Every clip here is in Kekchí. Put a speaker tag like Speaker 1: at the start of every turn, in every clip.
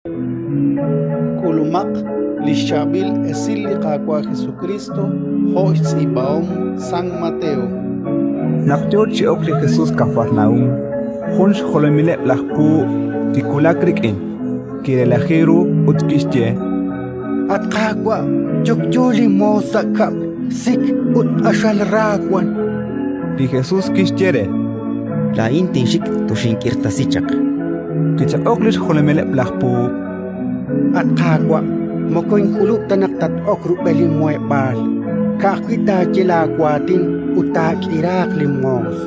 Speaker 1: K'ulumaq li xChaab'il Esil li Qaawa' Jesukriist jo' xtz'iib'ahom San Mateo.
Speaker 2: Naq yo chi ok li Jesus Kafarnaúm, jun xjolomileb' laj puub' kiwulak rik'in, kirelaji ru ut kixye:
Speaker 3: At Qaawa', yokyo linmoos sa' kab'l, sik ut q'axal ra wank.
Speaker 2: Li Jesus kixye re:
Speaker 4: Laa'in tinxik toxink'irtasi chaq.
Speaker 2: Kichaq'ok li xjolomileb' laj puub':
Speaker 3: At Qaawa', moko ink'ulub' ta naq tat-ok rub'el linmuheb'aal. Ka'ajwi' taaye laawaatin ut taak'iraaq linmoos.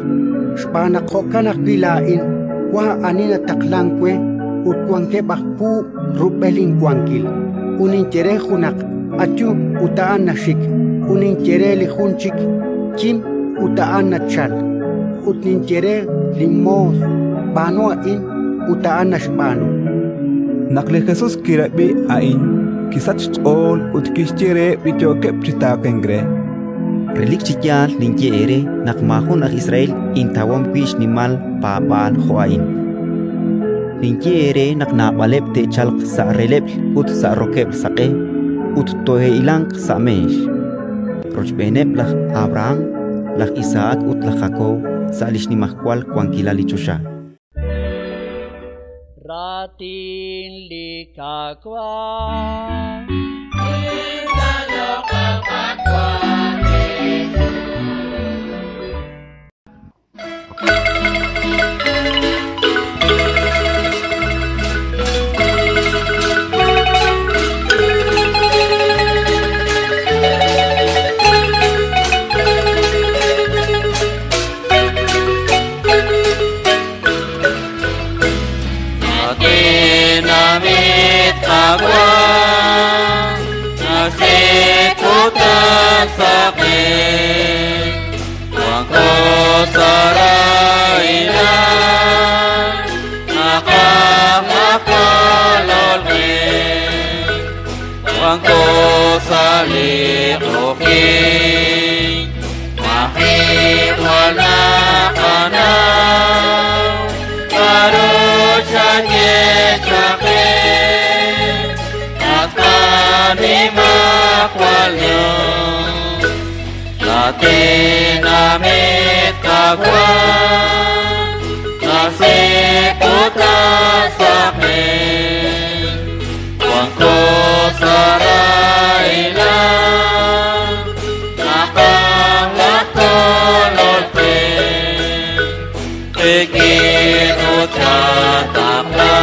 Speaker 3: Xb'aan naq jo'kan ajwi' laa'in wank ani nataqlank we ut wankeb' aj puub' rub'el inwankil. Ut ninye re junaq: «Ayu», ut a'an naxik; ut ninye re li jun chik: «Kim», ut a'an nachalk. Ut ninye re linmoos: «B'aanu a'in», ut a'an naxb'aanu.
Speaker 2: Naq li Jesus kirab'i a'in, kisachk xch'ool ut kixye reheb' li yookeb' chi taaqenk re:
Speaker 4: Relik chi yaal ninye eere naq maajun aj Israel intawom wi' xnimal paab'aal jo' a'in. Ninye eere naq naab'aleb' te'chalq sa' releb'l ut sa' rokeb'l saq'e ut to'e'hilanq sa' meex, rochb'eeneb' laj Abrahán, laj Isahak ut laj Jakob sa' li xnimajwal wankilal li choxa.
Speaker 5: Raatin li Qaawa'.
Speaker 6: Tenamit Qaawa', naxik ut saqen, wanko sa' rahilal, naqaj naq kolol qe. Wanko sa' li q'oqyink, maji' jwal naqanaw k'aru xaye chaq qe, at qanimajwal Dios. Latinamit Qaawa', nasik ut saqen, wanko sa' rahilal, naqaj naq kolol qe. Qik'in ut chataqla,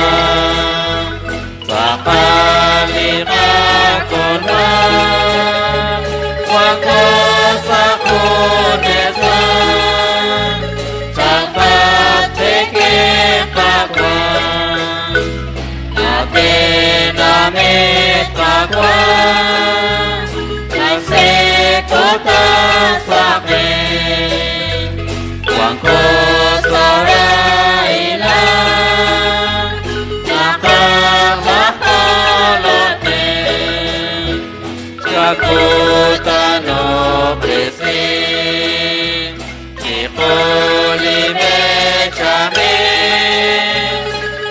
Speaker 6: tz'aqal li qakolb'al, wanko sa' junesal, chalqat qik'in Qaawa'. Latinamit Qaawa', nasik ut saqen, wanko sa' rahilal, naqaj naq kolol qe. Chakutanob'resi chiqu li meechamil,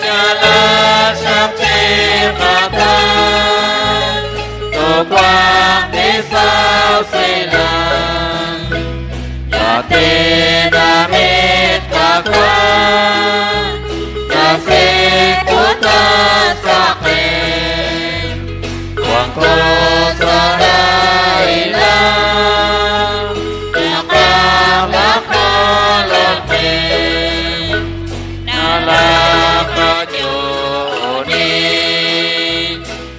Speaker 6: yalaq xaq chiqatal, towanq li sawsilal. Latinamit Qaawa', nasik ut saqen, wanko sa' rahilal, naqaj naq kolol qe. Nalaqayo'oni,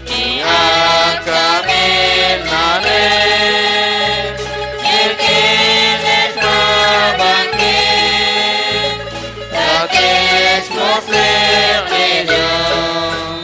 Speaker 6: li achaab'il na'leb', rik'in li xpaab'ankil, tate'xmusiq li Dios.